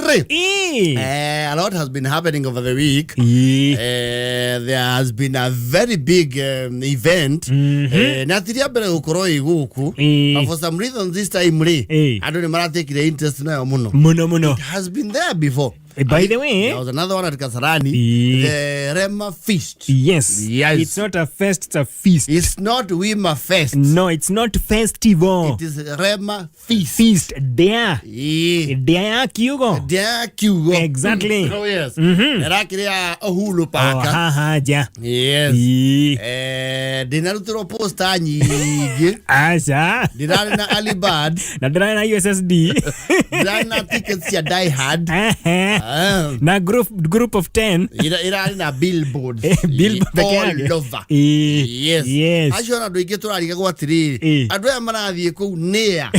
Rĩ, Ĩĩ. A lot has been happening over the week. Ĩĩ. There has been a very big event. Na ti rĩa mbere gũkorwo ĩ gũkũ. Ĩĩ. But for some reason this time rĩ, Ĩĩ. andũ nĩ maratekire interest nayo mũno. Mũno mũno. It has been there before. By the way, There was another one at Kasarani, Ĩĩ. the Rema Feast. Yes. Yes. It's not a fest, it's a feast. It's not Wima Fest. No, it's not festival. It is Rema Feast. Feast ndĩa. Ĩĩ. Ndĩa ya kiugo. Ndĩa kiugo. Exactly. Oh, yes. Ĩrakĩrĩ ya Uhuru O Park. haha nja. Yes. Ĩĩ. Ndĩnarutirwo posta nyingĩ. Aca. Ndĩrarĩ na Alibad. Na ndĩrarĩ na USSD. Ndĩrarĩ na tickets cia Die Hard. Ehe. Ah. Na group of 10. Ĩrarĩ na billboards. Billboard peke All yake. over. Ĩĩ. Yes. Yes. Acio ona andũ aingĩ tũrarigagwo atĩrĩrĩ, Ĩĩ. andũ aya marathiĩ kũu nĩa?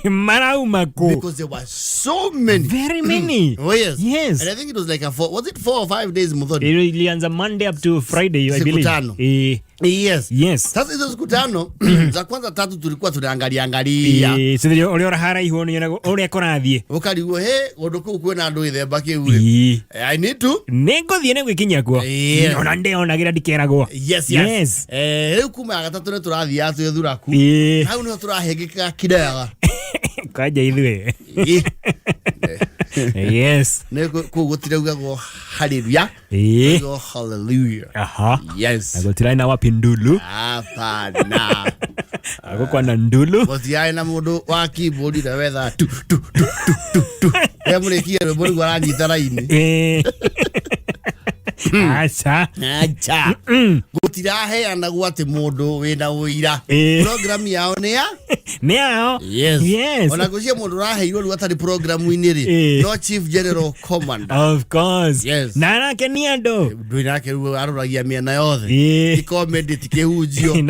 Marauma kũ? Because there were so many. Very many. Oh yes. Yes. And I think it was like a four, was it 4 or 5 days, Muthoni? Ilianza Monday up to Friday, I Siku believe. 5. Ĩĩ. Yes. Yes. Sasa hizo siku 5 za kwanza tatu tulikuwa tunaangalia angalia. Ĩĩ, so ũrĩa ũraharaihu nĩonaga ũrĩa kũrathiĩ. Ukarigwo he ũndũ kũu kwĩna andũ gĩthemba kĩu rĩ. Ĩĩ. I need to. Nĩ ngũthiĩ nĩ gwĩkinyia kuo. Yes. Ona ndĩonagĩra ndikeragwo. Yes. Yes. Rĩu kuma ya gatatũ nĩ tũrathiaga twĩ thuraku. Ĩĩ. Hau nĩho tũrahĩngĩkaga kidaga. Kwanja ithuĩ. Ĩĩ. Yes. Nĩ kũu gũtiraugagwo hallelujah. Ĩĩ. Gũtiragwo hallelujah. Aha. Yes. Na gũtirarĩ na wapi ndulu. Hapana. Gũkwa na ndulu. Gũtirarĩ na mũndũ wa keyboard ũrĩa wethaga tu tu tu tu tu tu. Rĩrĩa mũrĩkia rwĩmbo rĩu aranyita raini. Ĩĩ. Aca. Acha. Gũtiraheanagwo atĩ mũndũ wĩna ũira. Ĩĩ. Program yao nĩ ya Nĩ ao. Yes. Yes. Ona ngwĩciria mũndũ ũraheirwo rĩu atarĩ programu-inĩ rĩ, Ĩĩ. no Chief General Commander. Of course. Yes. Na arakenia andũ. Ndũĩ nake rĩu aroragia mĩena yothe. Ĩĩ. Ti comedy, ti kĩhunjio.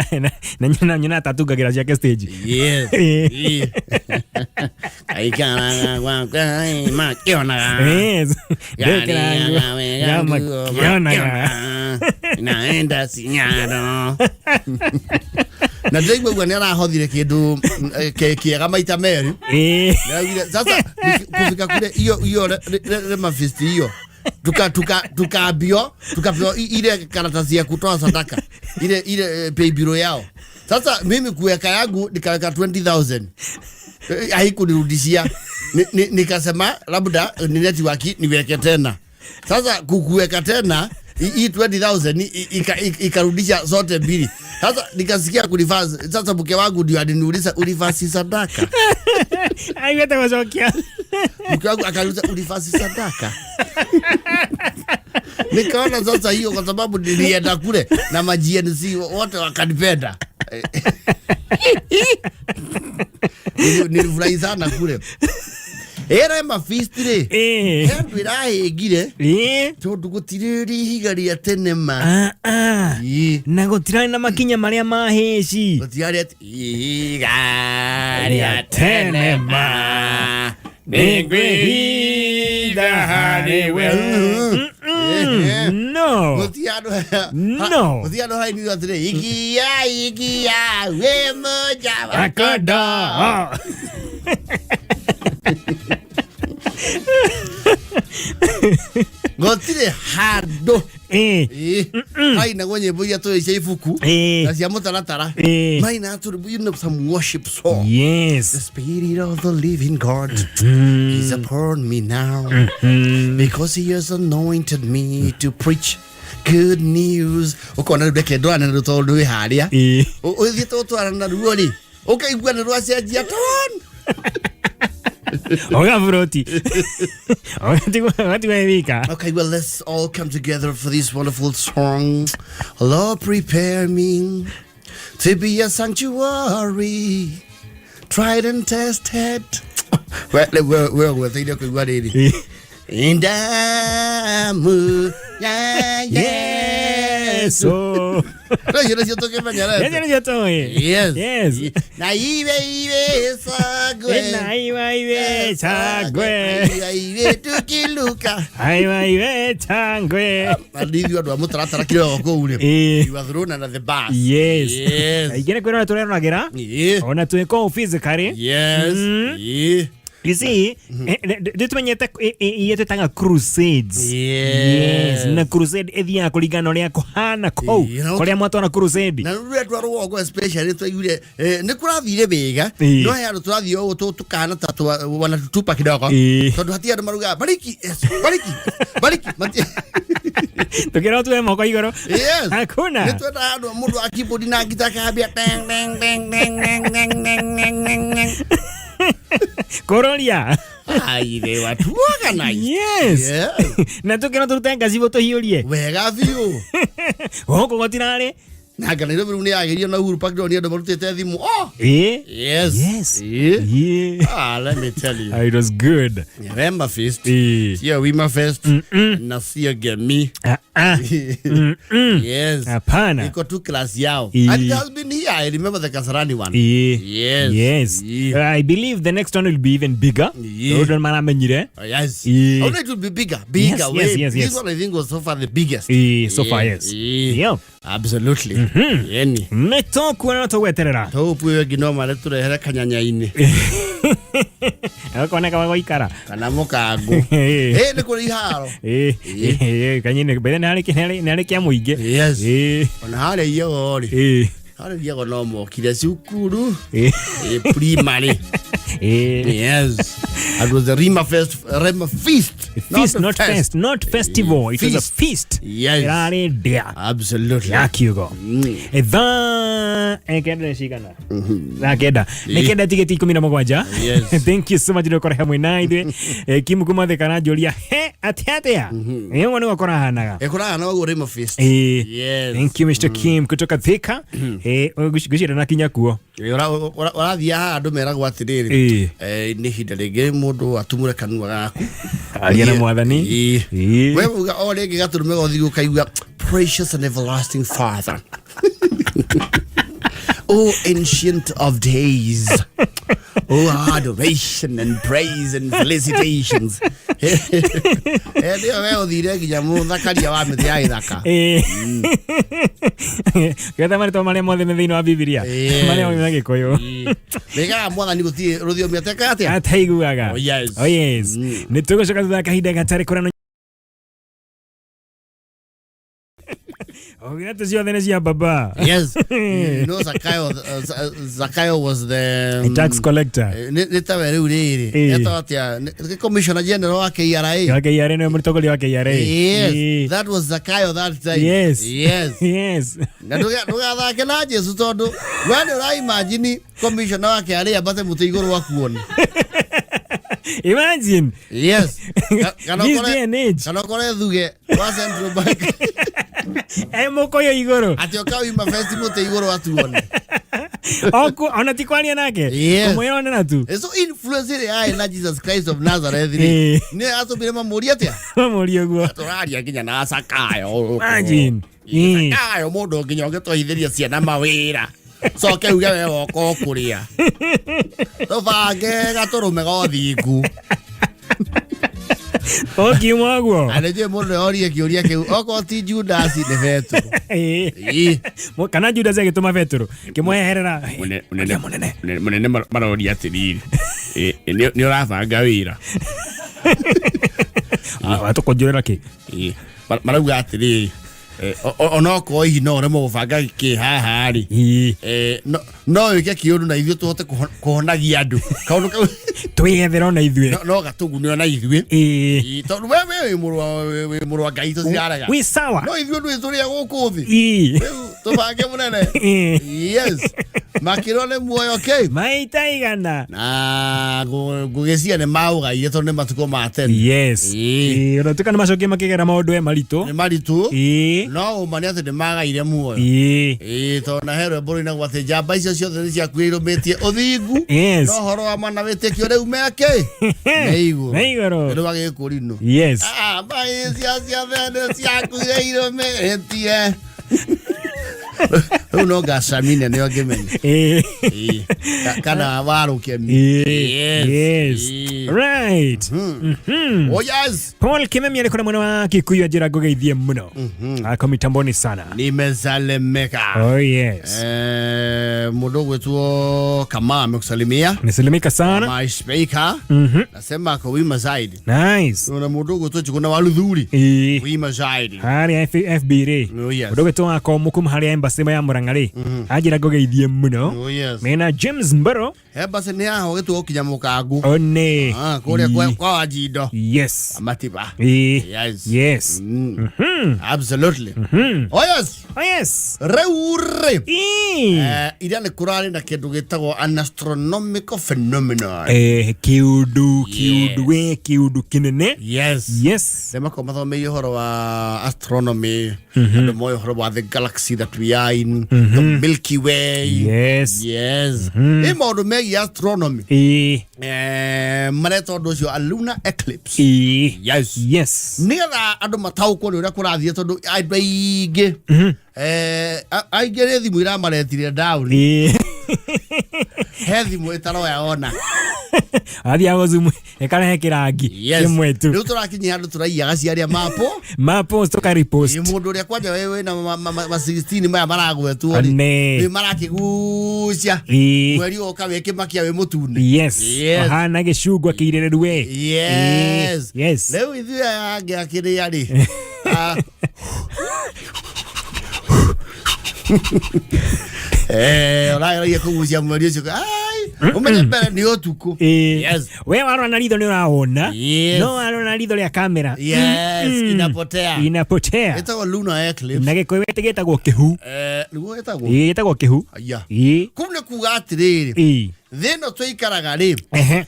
Na nyona atatungagĩra ciake stage. Yes. Ĩĩ. Ĩĩ. Aikaraga gwakwa makĩonaga. Yes. Gariaga wega nguo Makĩonaga. makĩonaga. Naenda cinyaro. Na ndĩraigua ũguo nĩ arahothire kĩndũ kĩega maita merĩ. Ĩĩ. Nĩaraugire, sasa kufika kule hiyo hiyo Rema Feast hiyo tukaambio tukapewa ile karatasi ya kutoa sadaka, ile pay bill yao. Sasa mimi kuweka yangu nikaweka 20,000. Haikunirudishia. Nikasema labda ni network niweke tena. Sasa kukuweka tena hii 20,000 ikarudisha zote mbili. Sasa nikasikia kureverse. Sasa mke wangu ndio aliniuliza, ureverse sadaka? Aiguĩte gũcokia. Mke wangu akaniuliza, ureverse sadaka? Nikaona sasa hiyo kwa sababu nilienda kule na ma GNC wote wakanipenda. Nilifurahi sana kule. Rema Feast rĩ, Ĩĩ. he andũ ĩrahĩngire Ĩĩ. tondũ gũtirĩ rĩ ihiga rĩa tene ma. Ah, ah. Ĩĩ. Na gũtirarĩ na makinya marĩa ma hĩci. Gũtirarĩ atĩ ihiga rĩa tene ma Nĩngwĩhitha harĩ we. No. Gũtirĩ andũ No. Gũtirĩ andũ harainirwo atĩrĩ, ikia ikia wĩ mũja wa Akondo. Gũtirĩ handũ. Ĩĩ. Ĩĩ. Hainagwo nyĩmbo iria tũĩ cia ibuku Ĩĩ. na cia mũtaratara. Ĩĩ. Maina tũ some worship song. Yes. The Spirit of the living God is upon me now because he has anointed me to preach good news. Ũkona rĩu reke ndwarane naruo tondũ wĩ harĩa. Ĩĩ. Ũthiĩte ũtwarana naruo rĩ, ũkaigua nĩ rwacenjia tone. Ũgaburoti. Ũgatigwo wika. Okay, well, let's all come together for this wonderful song. Lord, prepare me to be a sanctuary, tried and tested. We gweteire kũigua rĩrĩ. Ndamu ya Yesu. Yesu. Rĩu nĩcio tũkĩmenyerete. Yesu nĩcio tũĩ. Yes. Yes. Na iwe iwe sagwe. Na iwe iwe chagwe. Na iwe tukiluka. Aiwa iwe changwe. Na ndithuĩ andũ a mũtaratara kĩroko kũu rĩ. Ĩĩ. You are thrown under the bus. Yes. Yes. Aingĩ nĩ kwĩrora tũreroragĩra. Ĩĩ. Ona twĩ kũu physically. Yes. Ĩĩ. You see, nditumenyete iria twĩtaga crusades. Yes. Na crusade ĩthiaga kũringana na ũrĩa kũhana kũu Ĩĩ, na kũrĩa mwatwara crusade. Na rä twa rå especially twaiguire nä kå rathire wega. Ĩĩ. No he andå tå rathiä å tå kahana ta wanatutupa kidogo. Ĩĩ. Tondå hatirä andå marugaga bariki, yes, bariki bariki. Tũkĩrwo tuoe moko igũrũ. Yes. Hakuna. Nä twendaga andå må ndå wa keyboard na ngita akambia teng, teng, teng, teng, teng, teng, teng, teng, teng, teng. Kũroria. Aire watu organized. Yes. Yeah. Na tũkĩrwo tũrute ngacibũ tũhiũrie. Wega biå. Gũkũ gũtirarĩ. Na Nairobi rä u nä yagä na Uhuru Park ndĩronire andå marutĩte thimå. Oh! Ĩĩ. Yes. Yes. Ĩĩ. Yeah. Ah, let me tell you. Ah, it was good. Rema Fest. Ĩĩ. Sio Wima Fest na sio Gemi. Ah, ah. Yes. Hapana. Iko tu class yao. Ĩĩ. And it has been here. I remember the Kasarani one. Ĩĩ. Yes. Yes. Ĩĩ. I believe the next one will be even bigger. Ĩĩ. Tondũ maramenyire. Oh, yes. Ĩĩ. Oh, no, it will be bigger. Bigger. Yes, way. yes, yes, yes. This one I think was so far the biggest. Ĩĩ, so far, yes. Ĩĩ. Yep. Absolutely. Yeni. Nĩ tũkuona no tũgweterera. Tũpuwe ngino mare tũrehere kanyanya-inĩ Gakoneka wa gũikara. Kana mũkango. Ĩĩ. Ĩ nĩ kũrĩ iharo. Ĩĩ. Ĩĩ, kanyini bethe nĩ harĩ kĩa mũingĩ. Yes. Ĩĩ. Ona harĩa Iyogo rĩ. Ĩĩ. Harĩa Iyogo no mokire cukuru. Ĩĩ. Ĩ primary. Ĩĩ. Yes. It was the Rima Fest, Rema Feast. Feast, a not fest, not festival. It was a Feast. feast. Yes. Ĩrarĩ ndĩa Absolutely. ya kiugo. Thaa kenda nĩ cigana? Thaa 9 nĩ 9 tigĩti 17. Yes. Thank you so much nĩ ũkora hamwe na ithuĩ. Kimu kuma thĩ kana njũria he atĩa atĩa ĩ ũguo nĩguo kũrahanaga. Ekũraga na ũguo Rema Feast. Ĩĩ. Yes. Thank you, Mr. Kim kutoka Thika. Ngwĩciria na kinya kuo. Ĩ, ũrathiĩ haha andũ meragwo atĩrĩrĩ, Ĩĩ. nĩ ihinda rĩngĩ mũndũ atumũre kanua gaku. Aria na Mwathani. Ĩĩ. Ĩĩ. We uga o rĩngĩ gatũrũme gothiĩ ũkaigua precious and everlasting father. Oh, ancient of days. Oh, adoration and praise and felicitations. Hĩndĩ ĩyo we ũthire nginya mũthakaria wa mĩtĩ ya gĩthaka. Getha marĩtwa marĩa mothe me thĩinĩ wa Bibilia. Yes. Marĩa mothe na Gĩkũyũ. Rĩgaga mwathani gũtirĩ rũthiomi ateka atĩa? Ataiguaga. Oh, yes. Oh, yes. Nĩ tũgũcoka thutha wa kahinda gatarĩ kũrano. Ogira ciothe nĩ cia baba. Yes. You know Zakayo, Zakayo was the Tax collector. Nĩ tawe rĩu rĩrĩ. Ĩĩ. Etagwo atĩa? Nĩ commissioner general wa KRA. Wa KRA nĩwe mũtongoria wa KRA. Yes. Ĩĩ. That was Zakayo that time. Yes. Yes. Yes. Na ndũgathake na Jesu tondũ we nĩ ũraimagine commissioner wa KRA ambate mũtĩ igũrũ wakuona. Imagine. Yes. Kana This ũkore day and age. kana ũkore thuge wa Central Bank E mũkũyũ igũrũ. atĩ ũka wima fest mũtĩ igũrũ atuone. Ona ti kwaria nake. Yes. Kũmwĩonera tu. So influence ĩrĩa yarĩ na Jesus Christ of Nazareth rĩ Ĩĩ. nĩ atũmire mamũrie atĩa? Mamũrie ũguo. Tũraria nginya na Zakayo. Imagine. Ĩĩ. Zakayo mũndũ nginya ũngĩtwarithĩria ciana mawĩra. Coke uge we woka ũkũrĩa. Tũbange gatũrũme gothingu. Ũkiuma ũguo. Na nĩnjũĩ mũndũ orie kĩũria kĩu okorwo ti Judas nĩ Betũrũ. Ĩĩ. Ĩĩ. Kana Judas agĩtũma Betũrũ kĩmweherera. Mũnene Mũnene. Mũnene maroria atĩrĩrĩ, nĩ ũrabanga wĩra? Watũkũnjũrĩra kĩ? Ĩ, Marauga atĩrĩrĩ, onokorwo hihi no ũremwo gũbanga kĩ haha rĩ, Ĩĩ. No wĩke kĩũndũ na ithuĩ tũhote kũhonagia andũ kaũndũ kau. Twĩyethere ona ithuĩ. No gatũgune ona ithuĩ. Ĩĩ. Ĩĩ, tondũ we wĩ mũrũ wa Ngai tũtirarega. Wĩ sawa. No ithuĩ ndũĩ tũrĩa gũkũ thĩ. Ĩĩ. Rĩu tũbange mũnene. Ĩĩ. Yes, makĩrwo nĩ muoyo kĩ Maita igana. Na ngũgĩcia nĩ maũgaire tondũ nĩ matukũ ma tene. Yes. Ĩĩ. Ĩĩ, ona tuĩka nĩ macokie makĩgera maũndũ e maritũ. Nĩ maritũ. Ĩĩ. No ũma nĩ atĩ nĩ magaire muoyo. Ĩĩ. Ĩĩ, tondũ na he rwĩmbo rũinagwo atĩ njamba icio ciothe nĩ ciakuire irũmĩtie ũthingu. Yes. No ũhoro wa mana wĩtĩkio rĩu meke nĩ igũrũ. Nĩ igũrũ. Nĩ rwa gĩkũrinũ. Yes. Ah, mbaĩ icio ciothe nĩ ciakuire irũmĩtie. Rĩu no ngacamine nĩo ngĩmenya. Ĩĩ. Ĩĩ. Kana warũkemi. Ĩĩ. Yes. Ĩĩ. Right. Oh yes. Paul Kimemi arĩ kũrĩa mwena wa Kikuyu anjĩra ngũgeithie mũno. Ako mitamboni sana. Nimesalimika. Oh yes. Mũndũ ũgwĩtwo Kamaa amekusalimia. Nisalimika sana. My speaker. Nasema ako wima zaidi. Nice. Na mũndũ ũgwĩtwo Njuguna wa Luthuri. Ĩĩ. Wima zaidi. Harĩa FB rĩ. Oh yes. Mũndũ ũgwĩtwo Wakomu kuma harĩa embassy ya Murang'a rĩ. Anjĩra ngũgeithie mũno. Oh yes. Mena James Mboro. Embassy nĩ yaho gĩtuo gũkinya mũkangu. One. Ah, kũrĩa kwa Wanjindo. Yes. Matiba. Ĩĩ. Yes. Yes. Absolutely. Oh yes. Oh yes. Rĩu rĩ. Ĩĩ. Iria nĩ kũrarĩ na kĩndũ gĩtagwo an astronomical phenomenon. Kĩũndũ kĩũndũ we kĩũndũ kĩnene. Yes. Yes. Arĩa makoragwo mathomeire ũhoro wa astronomy, andũ moĩ ũhoro wa the galaxy that we are in, the Milky Way. Yes. Yes. Nĩ maũndũ megiĩ astronomy. Ĩĩ. Mareta ũndũ ũcio a lunar eclipse. Ĩĩ. Yes. Yes. Nĩgetha andũ mataũkwo nĩ ũrĩa kũrathiĩ tondũ andũ aingĩ aingĩ nĩ thimũ iramaretire down. Ĩĩ. He thimũ ĩtaroya ona. Athiaga gũzumu ĩkarehe kĩrangi Yes. kĩmwe tu. Rĩu tũrakinyia handũ tũraiyaga ciaria mapo. Mapost tũka repost. Ĩ mũndũ ũrĩa kwanja we wĩna ma 16 maya maragwetwo rĩ Ane. nĩ marakĩgucia Ĩĩ. mweri ũka wĩ kĩmakia wĩ mũtune. Yes. Yes. Ũhana gĩcungwa kĩirĩrĩru we. Yes. Ĩĩ. Yes. Rĩu ithuĩ aya angĩ akĩrĩa rĩ, ũrageragia kũgucia mweri ũcio, ai, ũmenye mbere nĩ ũtukũ. Ĩĩ. Yes. We warora na ritho nĩ ũrawona. Yes. No warora na ritho rĩa kamera. Yes, inapotea. Inapotea. Ĩtagwo lunar eclipse. Na gĩkũyũ gĩtagwo kĩhu. Nĩguo ĩtagwo. Ĩĩ, gĩtagwo kĩhu. Aya. Ĩĩ. Kũu nĩ kuga atĩrĩrĩ, Ĩĩ. thĩ ĩno tũikaraga rĩ, Ehe.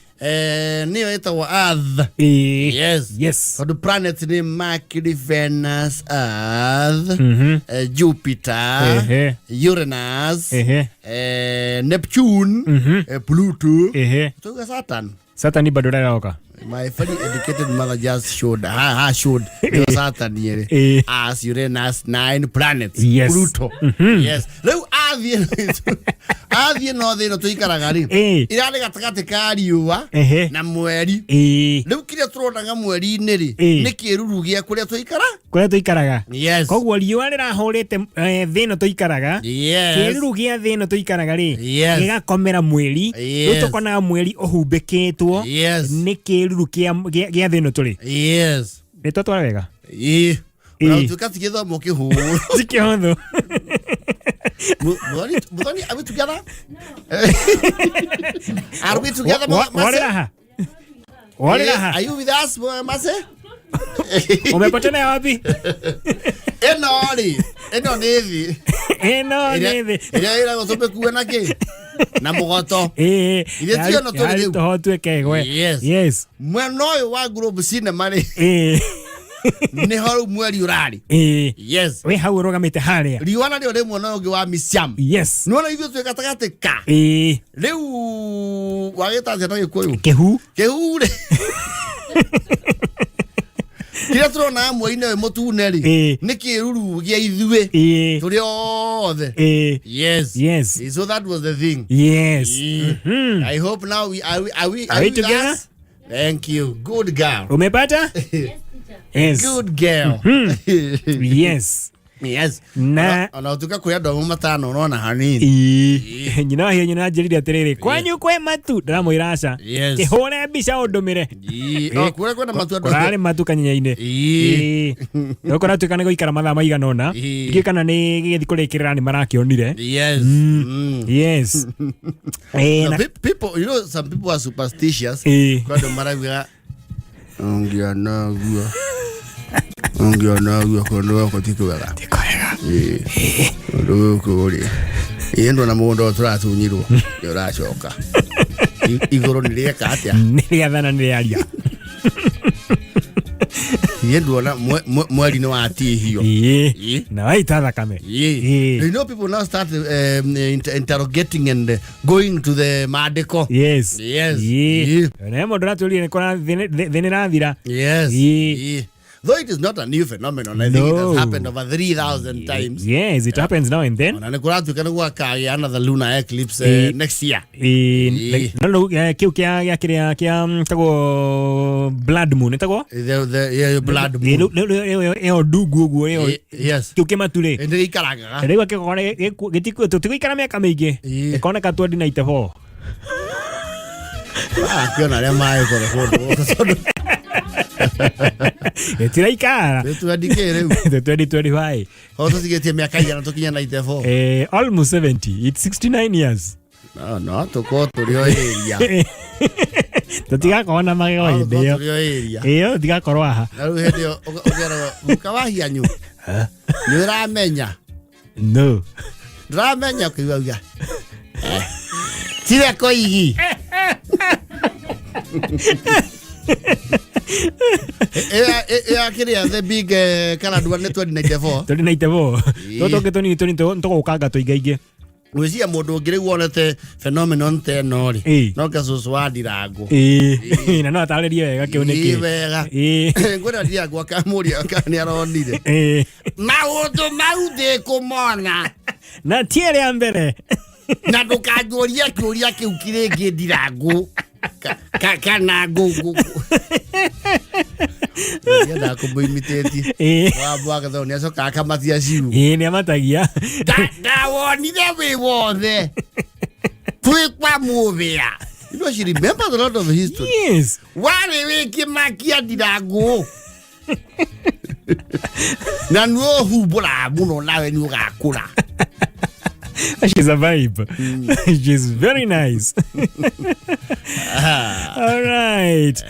nĩyo ĩtagwo Earth. Ĩĩ. Yes. Yes. Tondũ planet nĩ Mercury, Venus, Earth, Jupiter, Ehe. Uranus, Ehe. Neptune, Pluto. Ehe. Tuga Saturn. Satani bado ndararoka. My very educated mother just showed ha ha showed nĩyo Saturn yere. Eh. As Uranus, 9 planets. Yes. Pluto. Yes. Rĩu athiĩ no thĩ ĩno tũikaraga rĩ. Eh. Irarĩ gatagatĩ ka riũa Ehe. na mweri. Ĩĩ. Rĩu kĩrĩa tũronaga mweri-inĩ rĩ Eh. nĩ kĩruru gĩa kũrĩa tũikara. Kũrĩa tũikaraga. Yes. Koguo riũa rĩrahũrĩte thĩ ĩno tũikaraga. Yes. Kĩruru gĩa thĩ ĩno tũikaraga rĩ Yes. gĩgakomera mweri. Yes. Rĩu tũkonaga mweri ũhumbĩkĩtwo Yes. nĩ kĩruru gĩa thĩ ĩno tũrĩ. Yes. Nĩ twatwara wega? Ĩĩ. Ĩĩ. Ona gũtuĩka ti gĩthomo kĩhũũ. Ti kĩhũthũ. Muthoni, are we together? Are we together, Mase? Worĩra ha? Worĩra ha? Are you with us, Mase? Umepotelea wapi? Ĩno rĩ, ĩno nĩ thĩ. Ĩno nĩ thĩ. Ĩrĩa ĩragwo tũmĩkue na kĩ? Na mũgoto. Ĩĩ. Ithuĩ ti ĩno tũrĩ rĩu. Toho tuĩke ĩgwe. Yes. Yes. Mwena ũyũ wa Globe Cinema rĩ, Ĩĩ. nĩho rĩu mweri ũrarĩ. Ĩĩ. Yes. Wĩ hau ũrũgamĩte harĩa. Riũa narĩo rĩ mwena ũyũ ũngĩ wa Misiam. Yes. Nĩwona ithuĩ twĩ gatagatĩ ka. Ĩĩ. Rĩu wagĩta atĩa na Gĩkũyũ? Kĩhu. Kĩhu rĩ. Kĩrĩa tũrona mweri-inĩ ũyũ mũtune rĩ, Ĩĩ. nĩ kĩruru gĩa ithuĩ Ĩĩ. tũrĩ othe. Ĩĩ. Yes. Yes. So that was the thing. Yes. Mm. I hope now we are we are we, Are we with together? us? Thank you. Good girl. Umepata? Yes. Good girl. Yes. Yes. Na Ona ũtuĩka kwĩ andũ amwe matano ũrona hanini. Ĩĩ. Nyina wa hiũ nyina anjĩrire atĩrĩrĩ, kwanyu kwĩ matu, ndĩramwĩra aca. Yes. Kĩhũre mbica ũndũmĩre. Ĩĩ. O, kũrĩa kwĩna matu andũ. Kũrarĩ matu kanyenya-inĩ. Ĩĩ. Ĩĩ. Kũratuĩka nĩ gũikara mathaa maigana ũna. Ĩĩ. Ndiũĩ kana nĩ gĩgĩthiĩ kũrĩkĩrĩra nĩ marakĩonire. Yes. Yes. Ĩĩ, No, na- people, you know, some people are superstitious. Ĩĩ. Kwa andũ marauga ũngĩona ũguo, ũngĩona ũguo kũndũ gũkũ ti kwega. Ti kwega. Ĩĩ. Kũndũ gũkũ rĩ, ĩĩ ndona mũgũnda ũyũ tũratunyirwo nĩ ũracoka. Igũrũ nĩ rĩeka atĩa? Nĩ rĩathana nĩ rĩaria. Niĩ nduona mweri nĩ watihio. Ĩĩ. Ĩĩ. Na waita thakame. Ĩĩ. Ĩĩ. You know people now start interrogating and going to the maandĩko. Yes. Yes. Ĩĩ. Ĩĩ. Na mũndũ ũratũrire nĩ kũra thĩ nĩ ĩrathira. Yes. Ĩĩ. Ĩĩ. Though it is not a new phenomenon, I think it has No. happened over 3,000 times. Yes, it happens now and then. Ona nä kå ratuä ka nä gwakagä another lunar eclipse next year. Ĩ, no no kiu kia gia kiria kia tagwo blood moon tagwo The blood moon. ĩyo ndungu ũguo ĩyo Yes. kĩu kĩmatu rĩ Nä gä ikarangaga. rĩu akĩgokora tũtigũikara mĩaka mĩingĩ Ĩ. ĩkoneka 2094. Akiona arä a maä korwo kå ndå tondå Ĩtiraikara twendi kä rä u 2025. ho tå tigä tie mä aka igana tå kinya 94. Almost 70, it's 69 years. No no tå korwo tå rä o ä Tũtigakorwo na magego hĩndĩ ĩyo. Tå rä o ä Ĩyo tũtigakorwo haha. Na rä u hä ndä ä yo å keragwo muka wa hianyu nä å ramenya. No. Ndũramenya ũkĩigua uga tiwe koigi. Ĩyo akĩrĩa the big colored one nĩ 2094. 2094. Ĩ. Tũtũ ũngĩ tũnini tũnini tũgũkanga tũingaingĩ. Gwĩciria mũndũ ũngĩ rĩu wonete phenomenon ta ĩno rĩ, Ĩ. no ke cũcũ wa ndirangũ. Ĩ, na no atarĩrie wega kĩu nĩ Ĩ, kĩ. wega. Ĩ. Ngwĩra ndirangũ akamũria kana nĩ aronire Ĩ. maũndũ mau ndĩkũmona. Na ti ĩrĩa mbere. Na ndũkanjũrie kĩũria kĩu kĩrĩngĩ ndirangũ kana ngũngũ ndiendaga kũmũimitĩtie. Ĩ. Wambwaga tondũ nĩacokaga akamatia ciugo. Ĩ, nĩ amatagia. Ndawonire wĩ wothe twĩ kwa mũthĩa. You know, she remembers a lot of history. Yes. Warĩ wĩ kĩmakia ndirangũ na nĩ ũhumbũraga mũno nawe nĩ ũgakũra. She's a vibe. She's very nice. All right.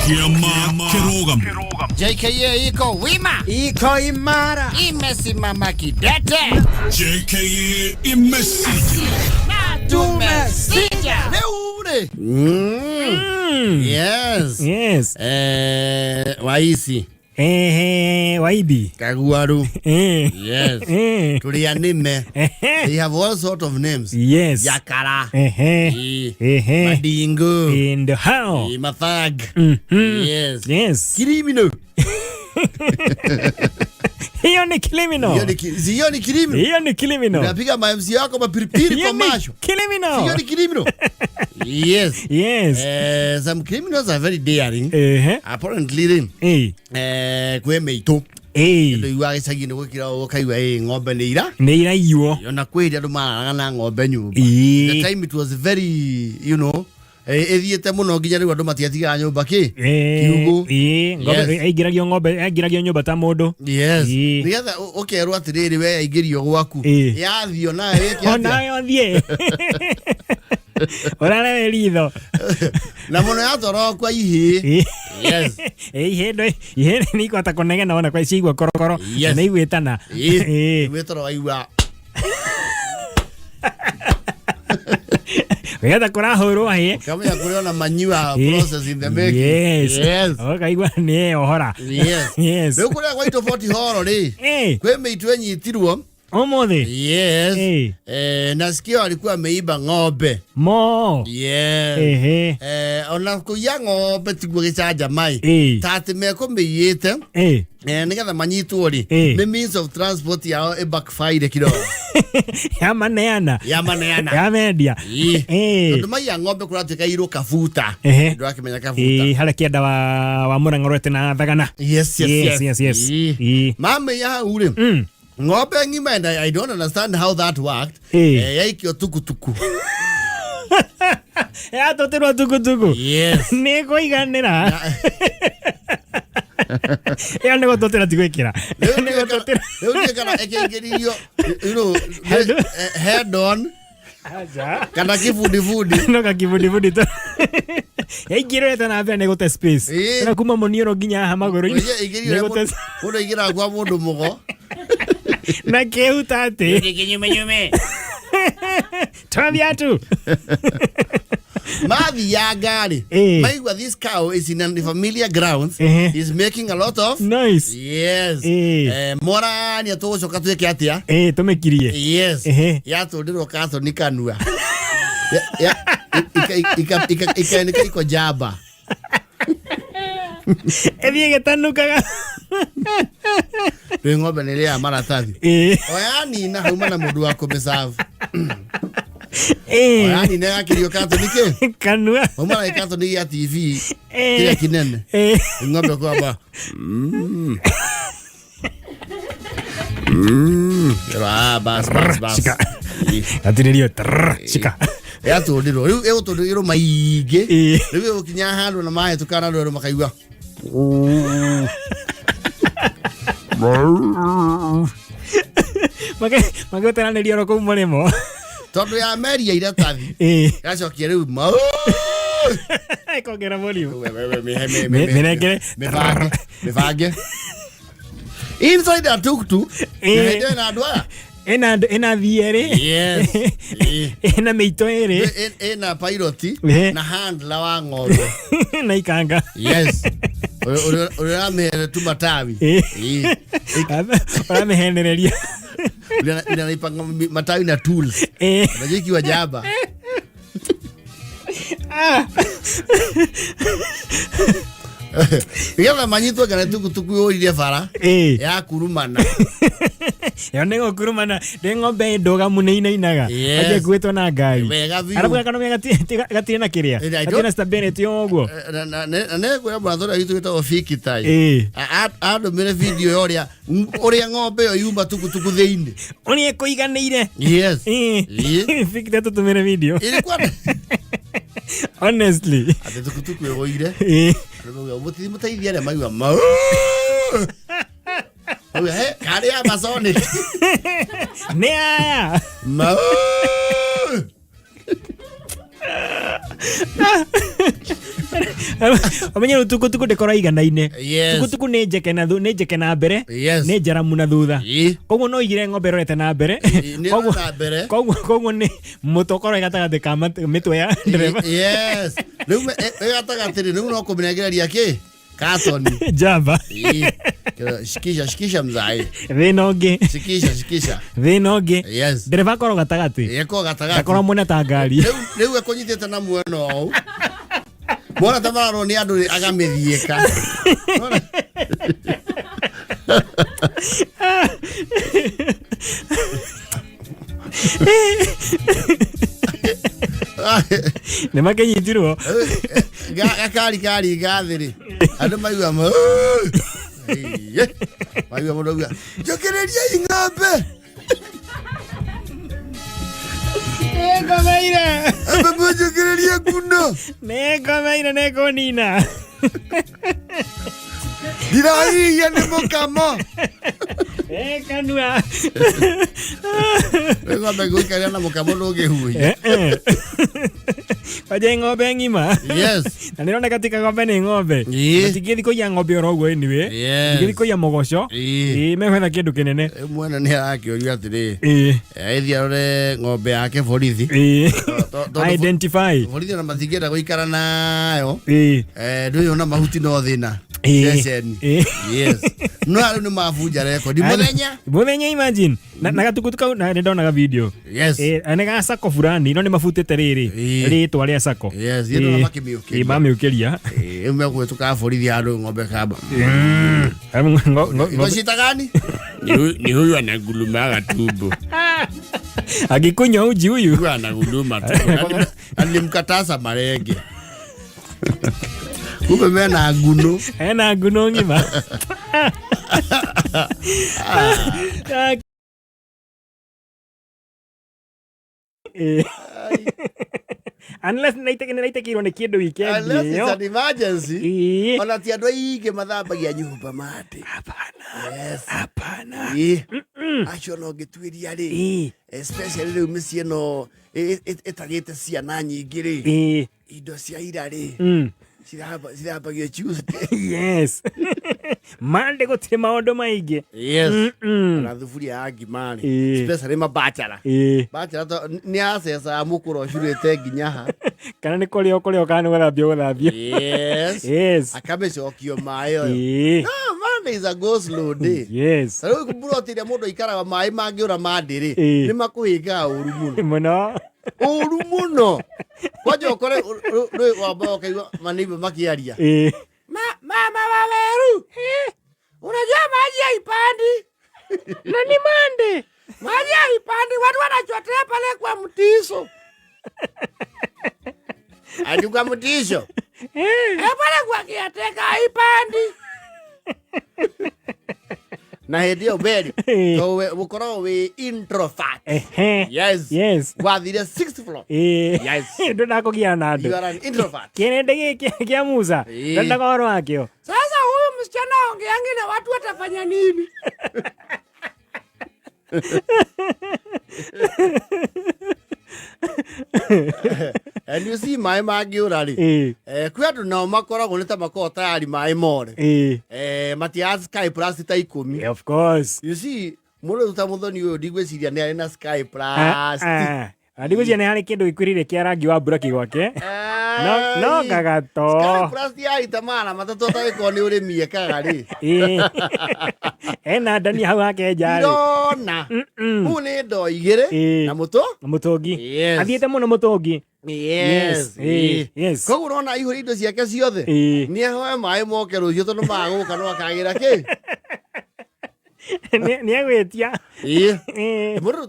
Kĩama kĩrũgamo. JKA iko wima. Iko imara. Imesimama kidete. JKA imesija. Tumesija rĩu rĩ. Yes. Yes. Waici. Ehe, waibi. Kaguaru. Eh. Yes. Eh. Tũrĩ anĩme. Ehe. They have all sort of names. Yes. Yakara. Ehe. Ĩ. Ehe. Madingo. And how? Ĩ, mathag. Mhm. Yes. Yes. Kirimino. Hiyo ni criminal. Hiyo ni kirimino. Hiyo ni criminal. Unapiga ma MC yako mapiripiri Hiyo kwa ni macho. Hiyo criminal. ni kirimino. Yes. Yes. Some criminals are very daring. Ehe. Apparently rĩ, Eh. kwĩ mĩitũ Eh. ndũiguaga gĩcagi-inĩ gũkira ũkaigua ĩ ng'ombe nĩ ira. Nĩ iraiywo. Ona kwĩ hĩndĩ andũ mararaga na ng'ombe nyũmba. Ĩ. The time it was very, ĩthiĩte mũno nginya rĩu andũ matiatigaga nyũmba kĩ Eh, kiugũ. ĩ, ng'ombe Yes. aingĩragio ng'ombe aingĩragio nyũmba ta mũndũ. Yes. Ĩ. Nĩgetha ũkerwo atĩrĩrĩ we yaingĩrio gwaku. Ĩ. Yathio nawe wĩke atĩa? Onawe ũthiĩ. Ũrarewe ritho. Na mũno yatwarwo kwa ihĩĩ. Ĩ. Yes. Ĩ, ihĩndĩ ihĩndĩ nĩ ikwata kũnegena ona kwa ciaigua korokoro. Yes. Nĩ igwĩtana. Ĩ. Ĩ. Wĩtoro waigua. Wĩgetha kũrahũrwo hĩ. Kamenya kũrĩ ona manure Ĩ. process in the making. Yes. Yes. Ũkaigua nĩ ohora. Yes. Yes. Rĩu kũrĩa gwa itoboti horo rĩ. Ĩ, Kwĩ mĩitũ ĩnyitirwo. ũmũthĩ. Yes. Ĩ. Nasikia walikuwa ameiba ng'ombe. Mo. Yes. Ehe. Ona kũiya ng'ombe tiguo gĩcanjama ĩ. Ĩ. Ta atĩ mekũmĩiyĩte Ĩ. nĩgetha manyitwo rĩ, Ĩ. nĩ means of transport yao ĩ backfire kidogo. Yamaneana. Yamaneana. Yamendia. Ĩ. Ĩ. Tondũ maiya ng'ombe kũratuĩka irwo kabuta. Ehe. Ndũrakĩmenya kabuta. Ĩ, harĩa kĩanda wa Mũrang'a ũrorete na Thagana. Yes, yes, Yes, yes, yes. Ĩ. Ĩ. Mamĩiya hau rĩ, ng'ombe ng'ima and I don't understand how that worked. Ĩ. Yaikio tukutuku. Yatũtĩrwo tukutuku. Yes. Nĩ kũiganĩra. Ĩyo nĩ gũtũtĩra ti gwĩkĩra. Nĩ gũtũtĩra. Rĩu ndiũĩ kana ĩkĩingĩririo, you know, head on Aca. kana kĩbundibudi. No kakibundibudi tu. Yaingĩrĩte na mbere nĩ gũte space. Ĩ. Na kuma mũniũrũ nginya haha magũrũ-inĩ. Ũige ĩingĩrio Nĩ gũte mũndũ aingĩraga kwa mũndũ mũgo. na kĩhuta atĩ. Kinyume nyume. Toa viatu. Mathianga rĩ, Ĩ. maigua this cow is in unfamiliar grounds, Ehe. is making a lot of Nice. Yes. Ĩ. Morania tũgũcoka twĩke atĩa? Ĩ, tũmĩkirie. Yes. Ehe. Yatũndĩrwo katoni kanua. Ikaeneka iko jaba. Ĩthiĩ ĩgĩtanukaga. Rĩu ng'ombe nĩ ĩrĩaga maratathi. Ĩĩ. Oya nina hauma na mũndũ wa kũmĩcabu. Ĩĩ. Oya nina yakĩrio katoni kĩ? Kanua. Hauma na gĩkatoni gĩa TV Ĩĩ. kĩrĩa kĩnene. Ĩĩ. Ng'ombe kwamba. Ah, bas, bas, bas. Shika. Gatinĩrio. Trrr, Shika. Yatũndirwo rĩu ĩgũtũndĩrwo maingĩ. Ĩĩ. Rĩu ĩgũkinya handũ na mahĩtũka na rwerũ makaigua. Magĩteranĩria oro kũu mũrĩmo. Tondũ ya meria iratathi. Ĩĩ. Yacokia rĩu mau. Ĩkongera volume. Mĩnengere. Mĩbange, mĩbange. Inside a tuk-tuk, Ĩĩ. nĩ na andũ aya. Ĩna ĩna thiĩ erĩ. Yes. Ĩĩ. Ĩna mĩito ĩrĩ. Ĩna pilot Ĩĩ. na handler wa ng'ombe. Na ikanga. Yes. Ũrĩa ũramĩhe tu matawi. Ĩĩ. Ĩĩ. Ũramĩhenereria. Ũrĩa anaipanga matawi na tools. Ĩĩ. Unajua ikiwa jaba. Nĩgetha manyitwo kana tukutuku yũrire bara Ĩĩ. ya kurumana. Ĩyo nĩ gũkurumana ndĩ ng'ombe ndũgamu nĩ inainaga. Yes. Anjia ĩkuĩtwo na ngari. Wega biũ. Arabu gakano gatirĩ na kĩrĩa. Ĩĩ, I Gatirĩ na stability o ũguo. Na nĩngwĩra mũratho ũrĩa witũ wĩtagwo Fikitai. Ĩĩ. Andũmĩre video ya ũrĩa ng'ombe ĩyo yuma tukutuku thĩinĩ. Ũrĩa ĩkũiganĩire. Yes. Ĩĩ. Ĩĩ. Fikita tũtũmĩre video. Ilikuwa Honestly. atĩ tukutuku ĩgũire. Ĩĩ. Andũ mauga mũtithi mũteithie arĩa maigua mau. Mauga he karĩ ya Masonic. Nĩ aya. Mau. Ũmenye rĩu tukutuku ndĩkorwo iganaine. Yes. Tukutuku nĩ njeke na nĩ njeke na mbere. Yes. Nĩ njaramu na thutha. Ĩĩ. Koguo no igire ng'ombe ĩrorete na mbere. Ĩĩ, nĩ Koguo- na mbere. Koguo nĩ mũtokoro gatagatĩ ka mĩtwe ya ndereba. Yes. Rĩu ĩ gatagatĩ rĩ, rĩu no kũmĩnengereria kĩ? Katoni. Jamba. Ĩĩ. Shikisha, shikisha mzai. Thĩna ũngĩ. Shikisha, shikisha. Thĩna ũngĩ. Yes. Ndereba akorwo gatagatĩ. Ĩko gatagatĩ. Ndakorwo mwena ta ngari. Rĩu ekũnyitĩte na mwena ũũ. Mwana ta mararwo nĩ andũ rĩ, agamĩthiĩka. Nona? Nĩ makĩnyitirwo. Gakari kari gathĩ rĩ, andũ maigua ma maigua mũndũ auga njũkĩrĩriai ng'ombe. Nĩngomeire. Ng'ombe njũkĩrĩrie nguno. Nĩngomeire nĩngũnina. Ndirahihinya nĩ mũkamo. Ĩ kanua. Rĩu ng'ombe gũikaria na mũkamo ndũngĩhuhia. Eh, eh. Kwanja ng'ombe ng'ima. Yes. Na nĩroneka ti kagombe nĩ ng'ombe. Ĩĩ. Matingĩthiĩ kũiya ng'ombe oro ũguo anyway. Yes. Matingĩthiĩ kũiya mũgoco. Ĩĩ. Ĩĩ megwetha kĩndũ kĩnene. Rĩu mwene nĩ arakĩũrio atĩrĩ, Ĩĩ. ĩthiĩ arore ng'ombe yake borithi. Ĩĩ. Tondũ Identify. borithi ona matingĩenda gũikara nayo. Ĩĩ. Ndũĩ ona mahuti no thĩna. Ĩĩ. Ceceni. Ĩĩ. Yes. No rĩu nĩ mabunja rekondi mũthenya. Mũthenya imagine. Na gatukutu kau na nĩndonaga video. Yes. Ĩĩ, nĩ ga sako fulani no nĩ mabutĩte rĩrĩ Ĩĩ. rĩtwa rĩa sako. Yes, yeye ndo makĩmĩũkĩria. Ĩĩ, mamĩũkĩria. Rĩu megũgĩtũka borithi handũ ng'ombe kamba. Iko cita gani? Ni huyu anagulumaga tumbo. Agĩkunywa uji huyu. Huyu anaguluma tumbo. Na nilimkataza marenge. Kumbe mena nguno. Ena nguno ng'ima. Ĩĩ. Unless nĩnaitekirwo nĩ kĩndũ weekend Unless it's ĩyo. an emergency. Ĩĩ. Ona ti andũ aingĩ mathambagia nyũmba mande. Hapana. Yes. Hapana. Ĩĩ. Acio no ngĩtuĩria rĩ. Ĩĩ. Especially rĩu mĩciĩ ĩno ĩtagĩte ciana nyingĩ rĩ. Ĩĩ. Indo cia ira rĩ. Cithambagio Tuesday. Yes. Mande gũtirĩ maũndũ maingĩ. Yes. Ona thuburia ya ngima rĩ. Ĩĩ. Especially mabachara. Ĩĩ. Bachara to nĩ acecaga mũkũra ũcurĩte nginya ha. Kana nĩ kũrĩa ũkũrĩa kana nĩ gũthambio gũthambio. Yes. Yes. Akamĩcokio maĩ ũyũ. Ĩĩ. Ah, Monday is a go slow day. Yes. Ta rĩu mburoti ĩrĩa mũndũ aikaraga maĩ mangĩũra mandĩ rĩ, Ĩĩ. nĩ makũhĩngaga ũru mũno. Mũno. Ũru mũno. Kwanja ũkore rĩu wamba ũkaigua maneiba makĩaria. Ĩĩ. Mama Mama Waweru, unajua maji haipandi Na ni Monday. Maji haipandi, watu wanachotea pale kwa mtiso. Ati kwa mtiso. Eh, pale kwa kiateka haipandi. Na hĩndĩ ĩyo mberi tondũ gũkoragwo wĩ introvert. Ehe. Yes. Yes. Wathire sixth floor. Ĩĩ. Yes. Ndũnakũgia na andũ. You are an introvert. Kĩrĩndĩ gĩkĩ kĩa Musa. Ĩĩ. Ndendaga ũhoro wakĩo. Sasa huyu msichana ongeangi na watu watafanya nini? And you see maĩ mangĩũra rĩ, Ĩĩ. eh, kwĩ andũ nao makoragwo nĩ ta makoragwo tayari maĩ more. Ĩĩ. Eh, matiaga Sky Plus ta 10. Yeah, of course. You see, mũndũ ta mũthoni ũyũ ndigwĩciria nĩ arĩ na Sky Plus. Ah, ndigwĩciria nĩ harĩ kĩndũ gĩkuĩrĩire kĩa rangi wa mburaki gwake. No no kagato. Sky Plus yarita 300 atagĩkorwo nĩ ũrĩmi ekaga rĩ. Ĩĩ. Ena ndania hau hake nja rĩ. Ndona. Kũu nĩ ndoo 2 Ĩĩ. na mũtũ. Na mũtũngi. Yes. Athiĩte mũno mũtũngi. Yes. Yes. Ĩĩ. Yes. Koguo ũrona aihũria indo ciake ciothe. Ĩĩ. Nĩ ahoe maĩ moke rũciũ tondũ magũka no akagĩra kĩ. Nĩ egwĩtia. Ĩĩ. Ĩĩ. Mũndũ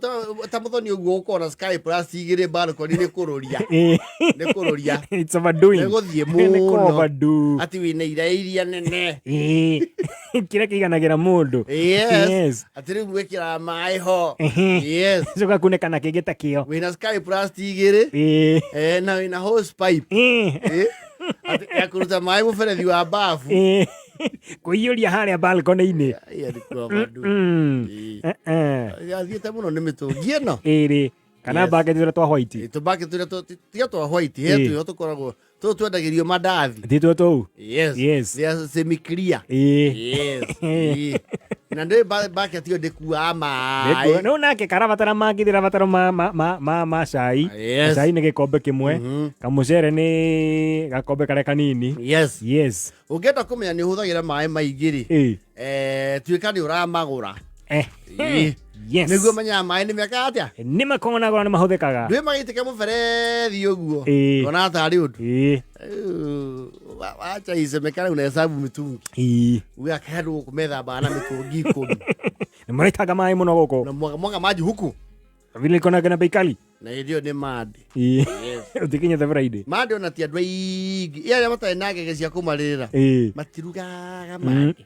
ta mũthoni ũguo ũkorwo na Sky Plus 2 balcony nĩ kũrũria. Ĩĩ. Nĩ kũrũria. It's overdoing. Nĩ gũthiĩ Nĩ mũno. kũ-overdo. Ati wĩna ira iria nene. Ĩĩ. Kĩrĩa kĩiganagĩra mũndũ. Yes. Yes. Atĩ rĩu gwĩkĩra maĩ ho. Ehe. Yes. Coka kunĩka na kĩngĩ ta kĩo. Wĩna Sky Plus 2 Ĩĩ. eh, na wĩna hose pipe. Ĩĩ. Ĩĩ. Atĩ ya kũruta maĩ mũberethi wa bafu. Ĩĩ. Kũiyũria harĩa balcony-inĩ. Ĩyo nĩ kũ-overdo. Mm. Ĩĩ. Eh, eh. Athiĩte mũno nĩ mĩtũngi ĩno. Ĩrĩ. Kana Yes. bucket tũrĩa twa white. Tũbaki tũrĩa tiga twa white, he Ĩĩ. twĩho tũkoragwo tũtũ twendagĩrio mandathi. Ti tuo tũu. Yes. Yes. They are semi clear. Ĩĩ. Yes. Ĩĩ. Na ndĩ bucket ĩyo ndĩkuaga maĩ. Rĩu nake karabatara mangĩ ndĩrabatara ma ma ma ma ma cai. Yes. Cai nĩ gĩkombe kĩmwe. Kamũcere nĩ gakombe karĩa kanini. Yes. Yes. Ũngĩenda kũmenya nĩ ũhũthagĩra maĩ maingĩ rĩ, Ĩĩ. eh, tuĩka nĩ ũramagũra. Eh. Ĩĩ. Yes. Nĩguo menyaga maĩ nĩ mekaga atĩa? Nĩ makoragwo na goro nĩ mahũthĩkaga. Ndwĩ magĩitĩka mũberethi ũguo. Ĩĩ. Ndona tarĩ ũndũ. Ĩĩ. Wacha isemekane unahesabu mitungi. Ĩĩ. Huyu akaenda gũkũ methambaga na mĩtũngi 10. Nĩ maraitanga maĩ mũno gũkũ. Na mwaga mwaga maji huku. Vile iko na na bei kali. Na hĩndĩ ĩyo nĩ mandi. Ĩĩ. Ũtikinyĩte Friday. Mandi ona ti andũ aingĩ. Ĩ arĩa matarĩ na ngenge cia kũmarĩrĩra. Ĩĩ. Matirugaga mandi.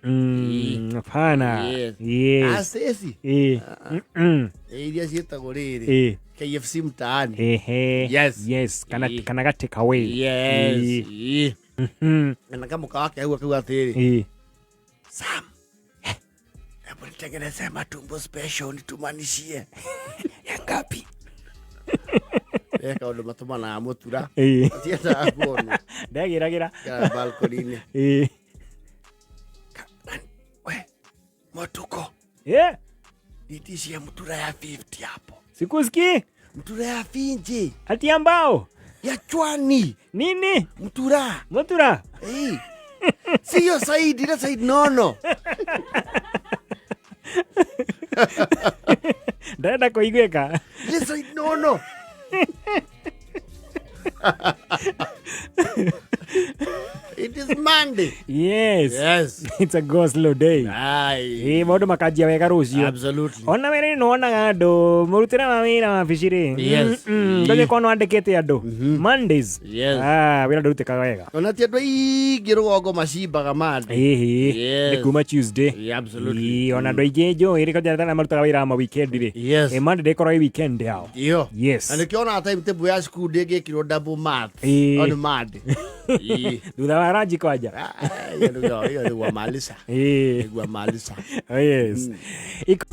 Hapana. Yes. Yes. Aceci. Ĩĩ. Mm. Iria ciĩtagwo rĩrĩ. Ĩĩ. KFC mtaani. Ehe. Yes. Yes. Kana Ĩĩ. kana ga take away. Yes. Ĩĩ. Ĩĩ. Mhm. Na kamũka wake hau akiuga atĩrĩrĩ. Ĩĩ. Sam. Hebu nitengenezee matumbo special nitumanishie. Ya ngapi? Eh, kaũndũ matũmanaga mũtura. Ĩĩ. Matiendaga kuonwo. Ndagĩragĩra. Kana balcony-inĩ. Ĩĩ. We, Motuko, Yeah. nitishie mtura ya 50 hapo. Sikusikii. Mtura ya finji Ati ambao. ya chwani Nini? mtura. Mutura. Hey. Siyo saidi, ile saidi nono. Ndarenda kũiguĩka. Ile saidi nono. It is Monday. Yes. Yes. It's a go slow day. Aye. Ĩĩ maũndũ makanjia wega rũciũ. Absolutely. Ona wĩra nĩ wonaga andũ mũrutĩre wa wĩra wabici rĩ. Yes. Ndũgĩkorwo nĩwandĩkĩte andũ. Mondays. Yes. Ah, wĩra ndũrutĩkaga wega. Ona ti andũ aingĩ rũgongo macimbaga Monday. Ĩhĩ. Yes. Nĩ kuma Tuesday. Yeah, absolutely. Ĩĩ, ona andũ aingĩ njũĩ rĩ kwanja arĩa marutaga wĩra wa ma weekend rĩ. Yes. Ĩ, Monday ndĩkoragwo ĩ weekend yao. Iyo. Yes. Na nĩkĩo ona timetable ya cukuru ndĩngĩkĩrwo double math Ĩĩ. on Monday. Ĩĩ. Thutha wa ranji kwanja. Ah, hiyo ndio hiyo ni guamalisa. Ĩĩ. Ni guamalisa. Oh, yes. Iko-